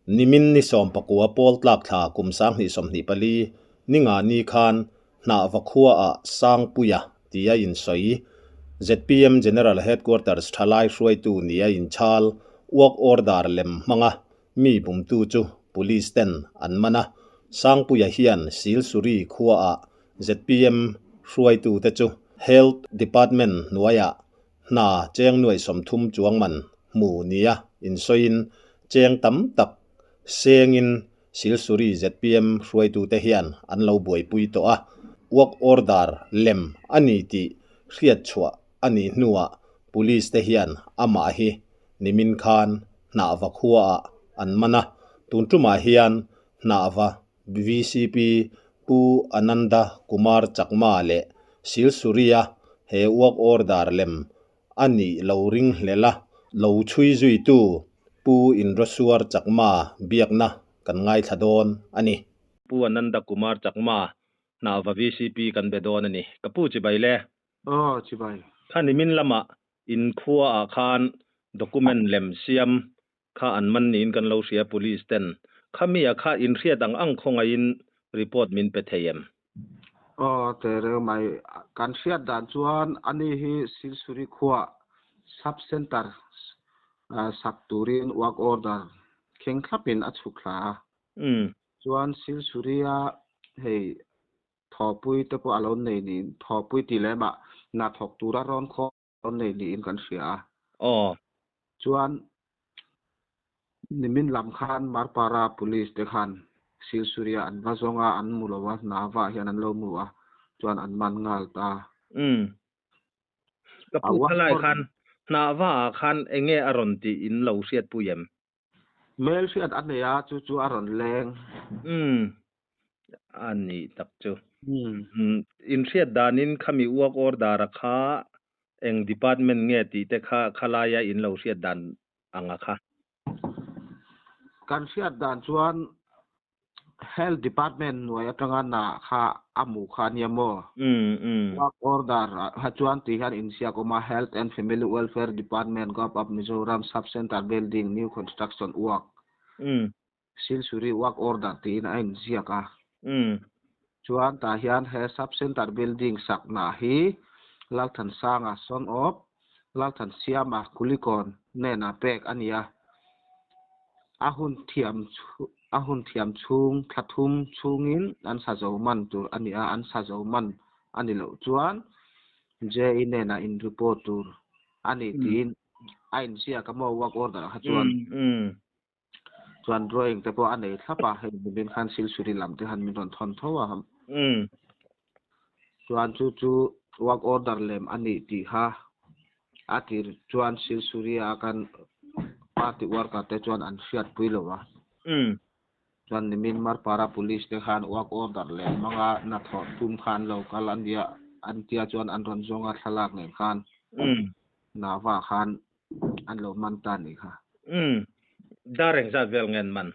Nimin ni 19 pawl tlak thla kum 2024 ninga ni khan Hnahva khuaah Sangpuia tia insawi zpm General Headquarters thalai hruaitu nia inchhal work order lem hmanga mi bumtu chu Police ten an man a. Sangpuia hian Silsuri khuaah zpm hruaitute chu Health Department hnuaiah hna cheng nuai 30 chuang man hmu nia insawiin cheng tam tak sengin Silsuri zpm hruaitute hian an lo buaipui tawh a, work order lem a ni tih hriatchhuah a nih hnuah Police te hian amah hi nimin khan Hnahva khuaah an man a, tun tumah hian Hnahva vcp Pu Ananda Kumar Chakma leh Silsuria he work order lem a nih lo ring hlel a, lo chhui zuitu Pu Indrasuar Chakma biakna kan ngaithla dawn a ni. Pu Ananda Kumar Chakma Hnahva vcp kan be dawn a ni. Ka pu chibai le. Aw chibai. Kha nimin lamah in khuaah khan document lem siam kha an man niin kan lo hria police ten. Khami-a kha inhriat ang ang khawngaihin report min pe thei em? Aw tereuh mai. Kan hriat dan chuan ani hi Silsuri khuaa Sub Centre sak turin work order kheng thlapin a chhuk thla a. Chuan Silsuria hei thawpui te pawh a lo nei niin thawpui tih lemah hna thawk tura rawn khaw rawn nei niin kan hria a. Aw. Chuan nimin lam khan Marpara Police te khan Silsuria an va zawng a, an mu lo a, hna vah hian an lo mu a, chuan an man nghal ta. Umm. Ka pu khalai khan hna vah ah khan enge a rawn tih in lo hriatpui em? Hmel hriat a nei a, chu chu a rawn leng. Umm, a nih tak chu. Umm, inhriat danin khami work order a kha eng department nge tih te kha khalaia in lo hriat dan ang a kha? Kan hriat dan chuan Health Department hnuai atanga na kha a hmuh kha ania maw? Work order ah chuan tih hian inziak awm a, Health and Family Welfare Department, Govt of Mizoram, Sub Centre Building, New Construction Work, Silsuri Work Order tiin a inziak a. Chuan tah hian he Sub Centre Building sakna hi Lalthansanga son of Lalthansiama Kulikawn hnenah pek a ni a. A hun thiam a hun thiam chhung thla thum chhungin an sa zo man tur a ni a, an sa zo man a ni loh chuan JE hnenah in report tur a ni tiin a inziak a maw work order ah kha chuan. Chuan drawing te pawh a nei thlap a, hei nimin khan Silsuri lam te khan min rawn thawn tho a. Chuan chu chu work order lem a nih tih kha a tir chuan Silsuri a kan party worker te chuan an hriatpui lo a. Chuan nimin Marpara police te khan work order lem hmanga hnathawh tum kha an lo kal a nia an tia chuan an rawn zawng a thlalak nen khan Nava khan an lo man ta nih kha. Umm. Dar engzat vel nge an man?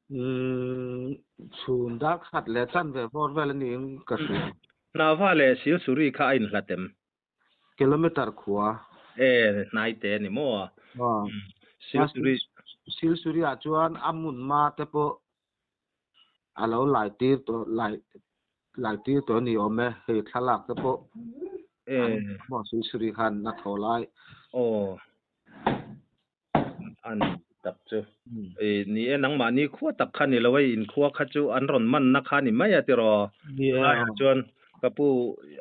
Umm. Chhun dar khat leh chan ve vawr vel a niin ka hria. Hnava leh Silsuri kha a inhlat em? Kilometer khua. E, hnai te a ni maw? Aw. Silsuri. Silsuri ah chuan a hmun ma te pawh a lo lai tir tawh lai lai tir tawh a ni awm e, hei thlalak te pawh an maw Silsuri khan a thaw lai. Aw an tak chu e ni e nangmahni khua tak kha ni lo e inkhua kha chu an rawn manna kha ni mai a tiraw laiah chuan ka pu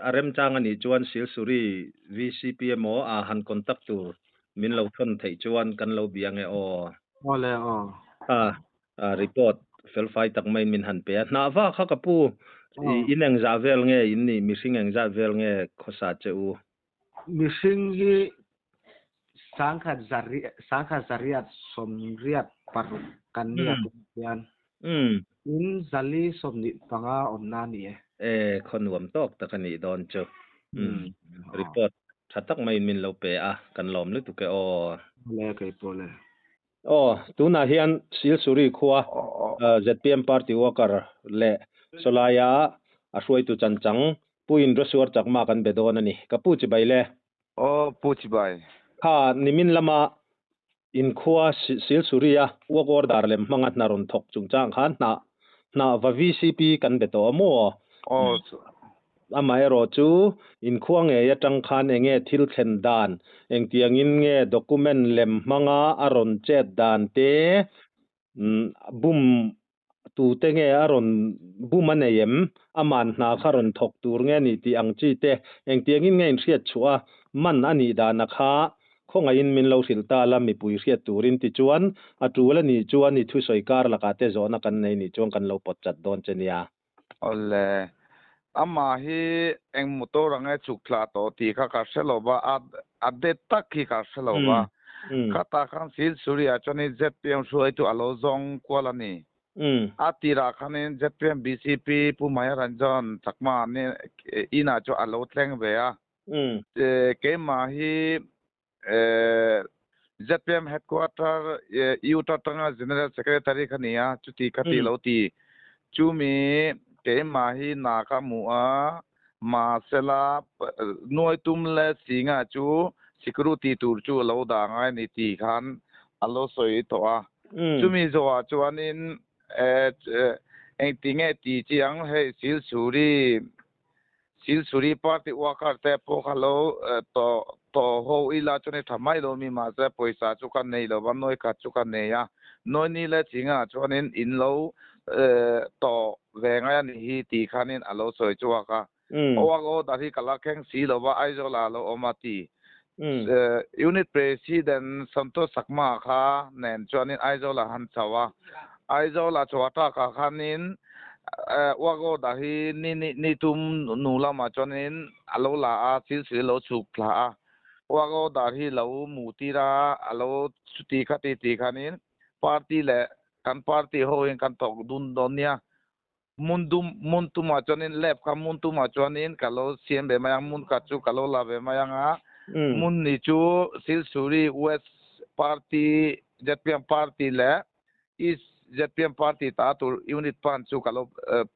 a remchang a nih chuan Silsuri VCP emaw a han contact tur min lo thawn theih chuan kan lo bia nge aw. Awle aw. A report felfai tak maiin min han pe a. Hnah vak kha ka pu, in engzah vel nge in nih, mihring engzat vel nge khawsa che u? Mihring hi sangkhat sangkhat zariat sawmriat paruk kan nia tunah hian. In zali 25 awmna a ni e. E, khaw nuam tawk tak a nih dawn chu. Report tha tak maiin min lo pe a, kan lawm lutuk e aw. Awle keipawh le. Aw, tunah hian Silsuri khua zpm party worker leh sawlaia a hruaitu chanchang Pu Indrasuar Chakma kan be dawn a ni. Ka Pu Chibai le. Aw, Pu Chibai. Kha, nimin lama Inkhua Silsuria work order lem hmanga hna rawn thawk chungchang khan hna hna va VCP kan be tawh a maw? Aw. Amaherawh chu inkhua ngei atang khan enge thil thlen dan, engtiangin nge document lem hmanga a rawn chet dan te, bum tute nge a rawn bum a nei em? Aman hna kha rawn thawk tur nge ni tih ang chi te engtiangin nge inhriat chhuah a, man a nih dana kha khawngaihin min lo hrilh ta la mipui hriat turin tichuan a tul a nih chuan i thusawi kar lakah te zawhna kan nei nih chuan kan lo pawt chat dawn che nia. Awle, amah hi eng motor ang e chhuk thla tawh tih kha ka hre lo va, a det tak hi ka hre lo va. Khatah khan Silsuri-ah chuanin zpm hruaitu a lo zawng kual a ni. A tirah khanin zpm bcp Pu Maya Ranjan Chakma inah chu a lo thleng ve a. Keimah hi zpm headquarter Youth atanga General Secretary kha ni a, chuti kha ti lo ti. Chumi keimah hi na ka hmu a, mahsela nuai tum leh singa chu security tur chu a lo dah ngai a ni tih khan a lo sawi tawh a. Chumi zawhah chuanin engtinge ti chiang hei Silchuri Silchuri party worker te pawh kha lo tawh tawh ho ila chuan i tha mai lo mi mahse pawisa chu ka nei lo va nawi khat chu ka nei a nawi ni leh chingah chuanin in lo tawh ve ngai a nih hi tih khanin a lo sawi chhuak a work order hi ka la thleng si lo va Aizawl ah a lo awm a ti Unit President Santosh Chakma kha nen chuanin Aizawl ah han chho a Aizawl ah chhuah takah khanin Work order hi ni ni ni tum nu lamah chuanin a lo la a, thil thil a lo chhuk thla a. Work order hi lo mu tir a, a lo chuti khati tih khanin party leh kan party ho in kan thawk dun dawn nia. Hmun dum hmun tumah chuanin lab kha hmun tumah chuanin ka lo siam ve mai ang, hmun khat chu ka lo la ve mai ang a. Hmun ni chu Silchuri West Party zpm party leh East zpm party ta tur unit fund chu ka lo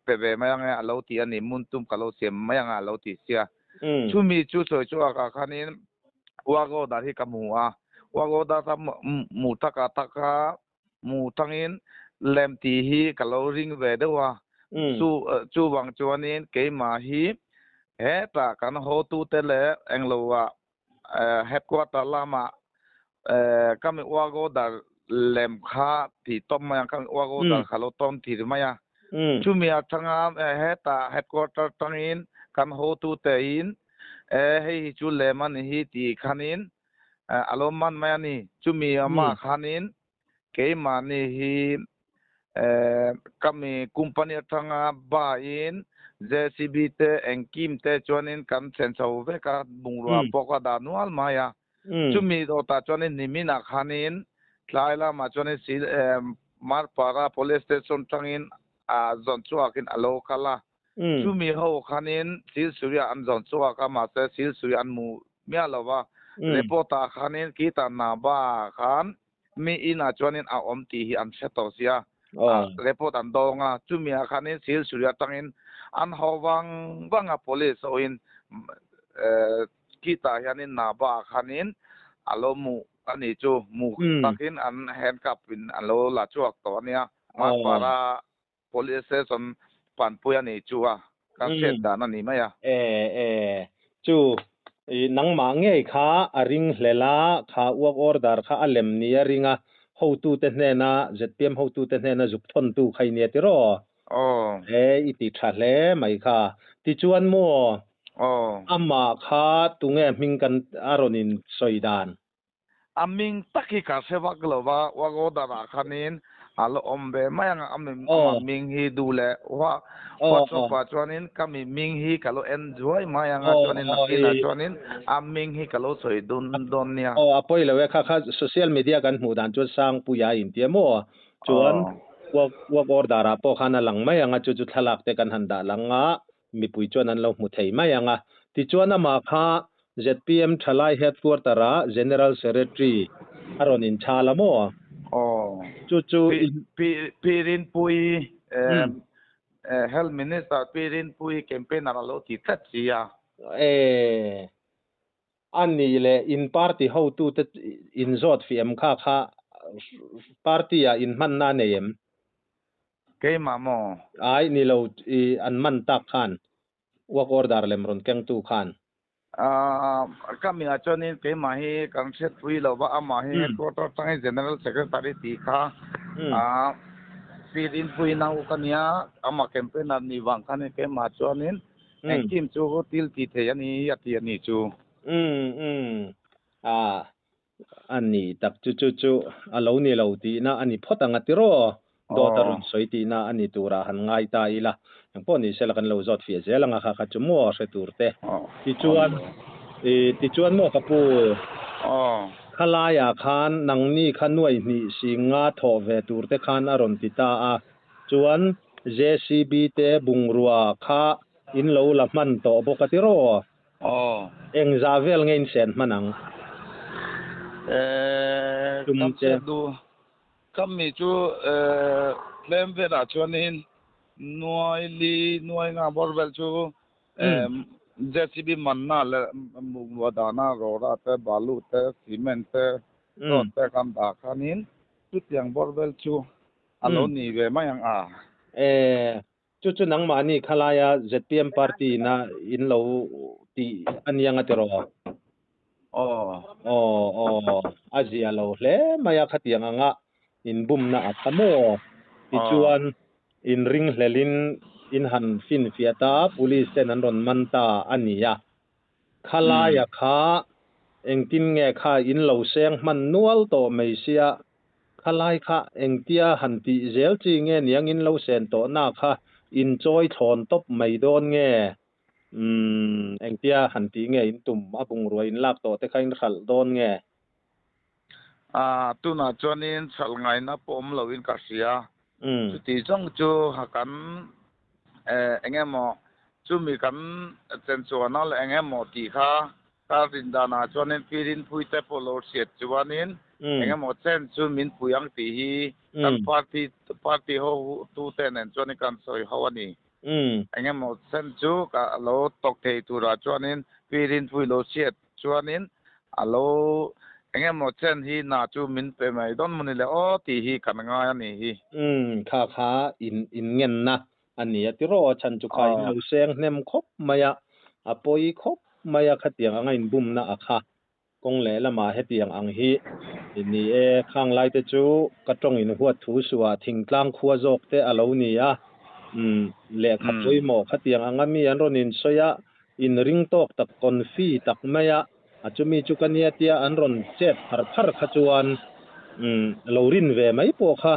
pe ve mai ang e a lo ti a ni, mun tum ka lo siam mai ang a a lo ti sia. Chumi chu sawi chhuak ah khanin work order hi ka hmu a, work order kha hmu taka taka hmu tangin lem tih hi ka lo ring ve deuh a, chu chuvang chuanin keimah hi hetah kan hotute leh englo ah headquarter lamah ka mi work order lem kha tih tawp mai ang, ka mi work order kha lo tawn tir mai a. Chumi atanga hetah headquarter tangin kan hotute in hei hi chu lem a ni hi tih khanin a lo man mai a ni. Chumi amah khanin keimahni hi ka mi company atanga ba in JCB te engkim te chuanin kan thlen chho vek a, bungrua pawh ka dah nual mai a. Chumi dawtah chuanin niminah khanin tlai lamah chuanin Marpara Police Station tangin a zawn chhuakin a lo kal a. Chumi ho khanin Silsuria an zawn chhuak a, mahse Silsuria an hmu miah lo va. Report-ah khanin Kita Naba khan mi inah chuanin a awm tih hi an hre tawh sia, report an dawng a, chumi ah khanin Silsuria atangin an haw vang vang a, police hoin Kita hianin Naba ah khanin a lo hmuh a nih chu, hmuh takin an handcuff in an lo la chhuak tawh a nia, Marpara Police station panpui a nih chu a, kan hriat dan a ni mai a. E e, chu i nangmah ngei kha a ring hlel a, kha work order kha a lem ni a ring a, hotute hnena, zpm hotute hnena zuk thawntu kha i nia tiraw? Aw. E, i ti tha hle mai kha. Tichuan maw, Aw. amah kha tunge hming kan a rawn in sawi dan? A ming tak hi ka hre vak lo va, Wagodar ah khanin a la awm ve mai ang a, ama ming hi duh leh WhatsApp ah chuanin ka mi ming hi ka lo en zuai mai ang a, chuanin nakinah chuanin a ming hi ka lo sawi dun dawn nia. Aw, a pawi lo e, kha kha social media kan hmuh dan chuan Sangpuia a inti a maw? Chuan work order ah pawh khan a lang mai ang a, chu chu thlalak te kan han dah lang a, mipui chuan an lo hmu thei mai ang a. Tichuan amah kha zpm Thalai Headquarter ah General Secretary a rawn inchhal a maw? Aw. Chu chu in. Pi Pi Rinpuii Health Minister Pi Rinpuii campaigner a lo ti tlat si a. E. A nih leh in party hotute in zawt fih em kha kha party ah in hmanna a nei em? Keimah maw? Ai ni lo i an man tak khan work order lem rawn kengtu khan. Ka mi ah chuanin keimah hi kan hriatpui lo va, amah hi headquarter atangin General Secretary tih kha field inpuina u ka nia, amah campaigner nih vang khanin keimah chuanin engkim chu thil ti thei a ni a ti a ni chu. Umm umm a a ni tak chu chu chu a lo ni lo tihna a ni phawt ang a tiraw? Dawt a rawn sawi tihna a ni turah han ngai ta ila, engpawh ni sela kan lo zawt fiah zel ang a kha kha chu maw hre tur te. Tichuan tichuan maw ka pu? Khalaiah khan nangni kha nuai hnih singa thawh ve tur te khan a rawn ti ta a, chuan JCB te bungrua kha in lo la hman tawh bawk a tiraw? Aw. Engzah vel nge in sen hman ang? Tum che. Ka mi chu tlem velah chuanin nuai li nuai nga bawr vel chu JCB manna leh mukluah dana rawra te balu te cement te rod te kan dah khanin chutiang bawr vel chu a lo ni ve mai ang a. Chu chu nangmahni khalaia zpm party ina in lo tih a nia nga tiraw? Aw. Aw aw a zia lo hle mai a khatiang anga in bumna a kha maw? Tichuan in ringhlelin in han finfiah ta police ten an rawn man ta a ni a. Khalaia kha engtin nge kha in lo seng hman nual tawh mai sia Khalai kha engtia han tih zel chi nge niang in lo sen tawh na kha in chawi thlawn tawp mai dawn nge? Umm engtia han tih nge in tum a bungrua in lak tawh te kha in hralh dawn nge? Aaa tunah chuanin hralh ngaihna pawh awm loin ka hria. Chuti zawng chu kan eng emaw chumi kan chenchuahna leh eng emaw tih kha Ka rin danah chuanin Pirin Puite pawh lo hriat chuanin eng emaw chen chu min pui ang tih hi kan party party ho tute nen chuanin kan sawi ho a ni. Eng emaw chen chu ka lo tawk thei turah chuanin Pirin Pui lo hriat chuanin a lo eng emaw chen hi na chu min pe mai dawn maw ni le aw tih hi kan ngai a nih hi. Kha kha in in ngenna A ni a ti rawh, chhan chu kha in lo seng hnem khawp mai a, a pawi khawp mai a, khatiang anga inbumna a kha kawng leh lamah hetiang ang hi ni e, khang lai te chu ka tawng in huat thu suah thingtlang khua zawk te a lo ni a, umm lehkha pawimawh khatiang anga mi an rawn insawi a, inring tawk tak confi tak mai a, a chumi chu ka nia tia an rawn chet phar phar kha chuan umm lo rin ve mai pawh kha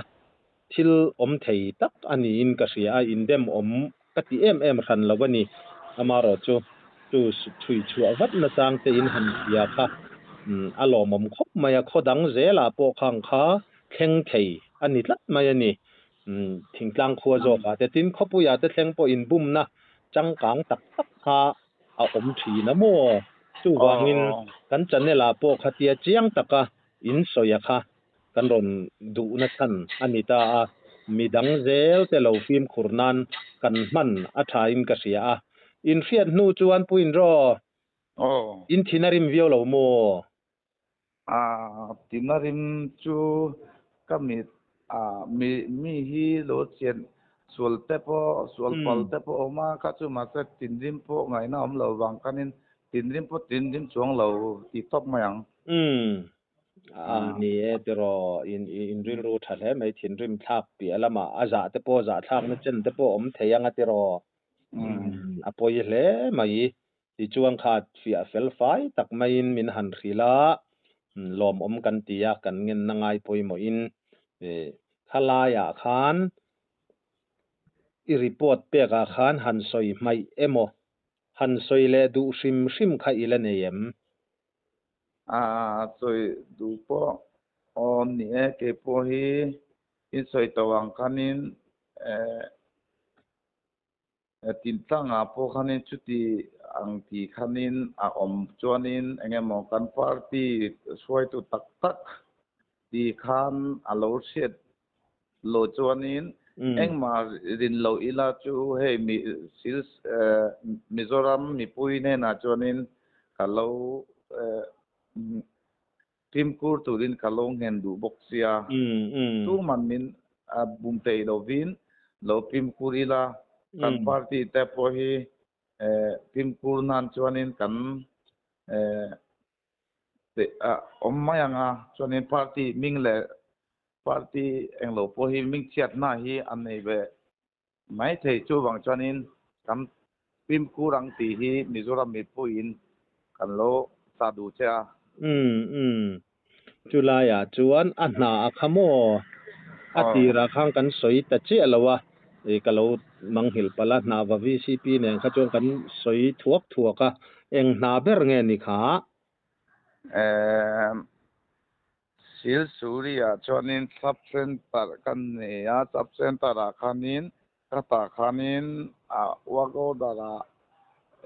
Thil awm thei tak a niin ka hria a, indem awm ka ti em em hran lo a ni. Amaherawh chu, chu chhui chhuah vat nachang te in han hria kha a lawmawm khawp mai a, khaw dang zelah pawh khang kha thleng thei a ni tlat mai a ni. Thingtlang khua zawkah te, tin khawpuiah te thleng pawh inbumna changkang tak tak kha a awm thin a maw? Chuvangin kan channel ah pawh khatia chiang taka in sawi a kha Kan rawn duhna chhan a ni ta a, mi dang zel te lo fimkhur nan kan hman a tha in ka hria a. In hriat hnu chuan Pu Inraw, in thin a rim viau lo maw? A thin a rim chu ka mit a mi mi hi lo chian sual te pawh sual pal te pawh a awm a, kha chu mahse thinrim pawh ngaihna awm lo vang khanin thinrim pawh thinrim chuang lo tih tawp mai ang. Umm. A ni e tiraw, in in rilru tha hle mai, thinrim thlak piah lamah a zah te pawh zah thlakna chen te pawh awm thei ang a tiraw. A pawi hle mai, tichuan kha fiah fel fai tak maiin min han hrilh a, lawmawm kan ti a, kan ngenna ngai pawimawhin khalaiah khan i report pekah khan han sawi hmaih emaw, han sawi leh duh hrim hrim kha i la nei em? A sawi duh pawh aw ni e, kei pawh hi in sawi tawh ang khanin Tintlangah pawh khanin chuti ang ti khanin a awm chuanin eng emaw kan party hruaitu tak tak ti khan a lo hriat lo chuanin engmah rin lo ila chu hei mi Mizoram mipui hnenah chuanin ka lo. Fimkhur turin ka lo nghen duh bawk sia. Tuman min bum thei lovin lo fimkhur ila, kan party te pawh hi fimkhur nan chuanin kan awm mai ang a, chuanin party hming leh party englo pawh hi hming chhiatna hi a nei ve mai thei. Chuvang chuanin kan fimkhur ang tih hi Mizoram mipuiin kan lo sa duh che a. Umm umm. Chulaiah chuan a hna a kha maw? A tirah khan kan sawi ta chiah lo a, ih ka lo manghilh palh a, hna va VCP nen kha chuan kan sawi thuak thuak a, eng hna ber nge ni kha? Emm Silsuri-ah chuanin sub centre kan nei a, sub centre-ah khanin ka tah khanin a work order-ah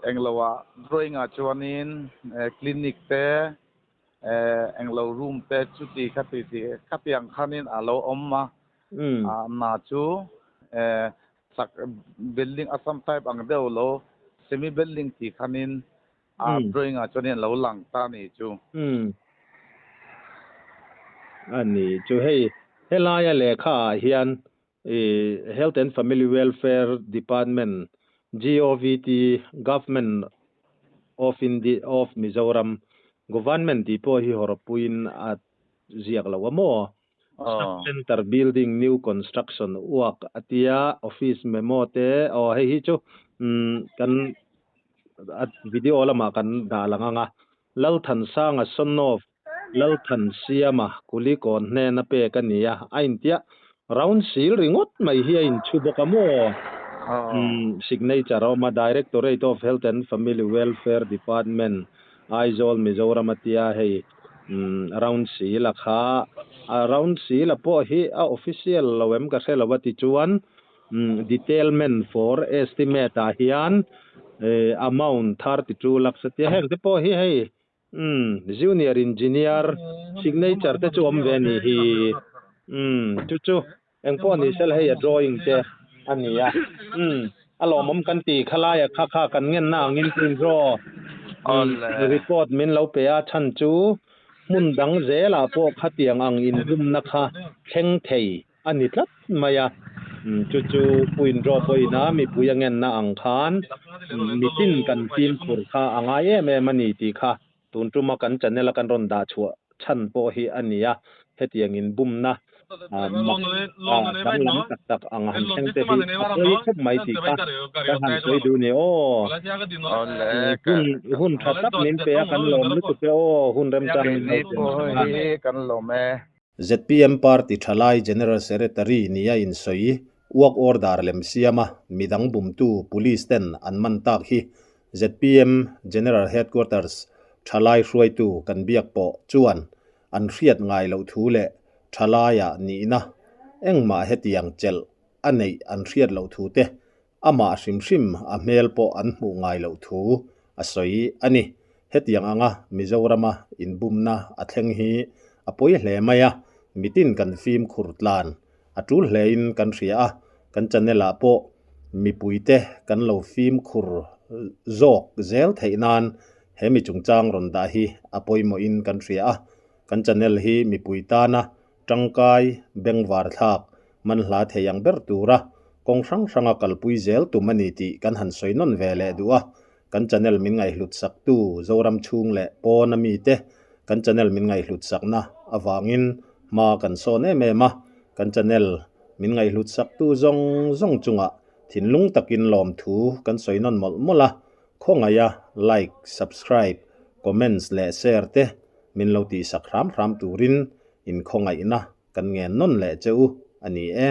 engloah drawing-ah chuanin clinic te englo room te chuti khati tih khatiang khanin a lo awm a, a hna chu sak building Assam type ang deuh lo semi building tih khanin A drawing ah chuan lo lang ta ni chu. Umm. A ni chu hei helaia lehkha ah hian i Health and Family Welfare Department GOVT Government of India of Mizoram Government tih pawh hi hawrawppuiin a ziak lo a maw? Sub Center Building New Construction Work a tia Office memo te aw hei hi chu umm kan a video lamah kan dah lang ang a, Lalthansanga son of Lalthansiama Kulikawn hnena pek a ni a, a intia round sil ringawt mai hi a inchhu bawk a maw? Umm signature a awm a, Directorate of Health and Family Welfare Department, Aizawl, Mizoram a tia hei umm round sil a kha, a round sil a pawh hi a official lo em ka hre lo a tichuan Detailment for estimate ah hian amount 32 lakhs a tia heng te pawh hi hei junior engineer signature te chu awm ve a nih hi chu chu engpawh ni sela hei a drawing te a ni a a lawmawm kan ti khalai a kha kha kan ngenna angin chu in draw report min lo pe a chhan chu hmun dang zelah pawh khatiang ang inbumna kha thleng thei a ni tlat mai a, chu chu Pu Indro pawhin a mipui a ngenna ang khan mitin kan fimkhur kha a ngai em em a ni tih kha tun tuma kan channel a kan rawn dah chhuah chhan pawh hi a ni a, hetiang inbumna mak danglam tak tak ang han thleng te hi a pawi khawp mai tih kha kan han sawi duh ni aw. Hun hun tha tak min pe a kan lawm lutuk e aw, hun remchang min lo pe a. Kan lawm e. Zpm Party thalai General Secretary nia insawi work order lem siama midang bumtu Police ten an man tak hi zpm General Headquarters thalai hruaitu kan biak pawh chuan an hriat ngai loh thu leh thalaia nihna engmah hetiang chelh a neih an hriat loh thu te amah hrim hrim a hmel pawh an hmuh ngai loh thu a sawi a ni. Hetiang anga Mizorama inbumna a thleng hi a pawi hle mai a, mitin kan fimkhur tlan a tul hlein kan hria a, kan channel ah pawh mipuite kan lo fimkhur zawk zel theih nan he mi chungchang rawn dah hi a pawimawhin kan hria a, kan channel hi mipui tana Tangkai, bengvar thlak, manhla thei ang ber tura kawng hrang hranga kalpui zel tum a ni tih kan han sawi nawn ve leh duh a. Kan channel min ngaihhlut saktu Zoram chhung leh pawn a mite kan channel min ngaihhlut sakna avangin hma kan sawn em em a. Kan channel min ngaihhlut saktu zawng zawng chungah thinlung takin lawmthu kan sawi nawn mawlh mawlh a. Khawngaih a like, subscribe, comments leh share te min lo tihsak hram hram turin inkhawngaihna kan ngen nawn leh che u a ni e.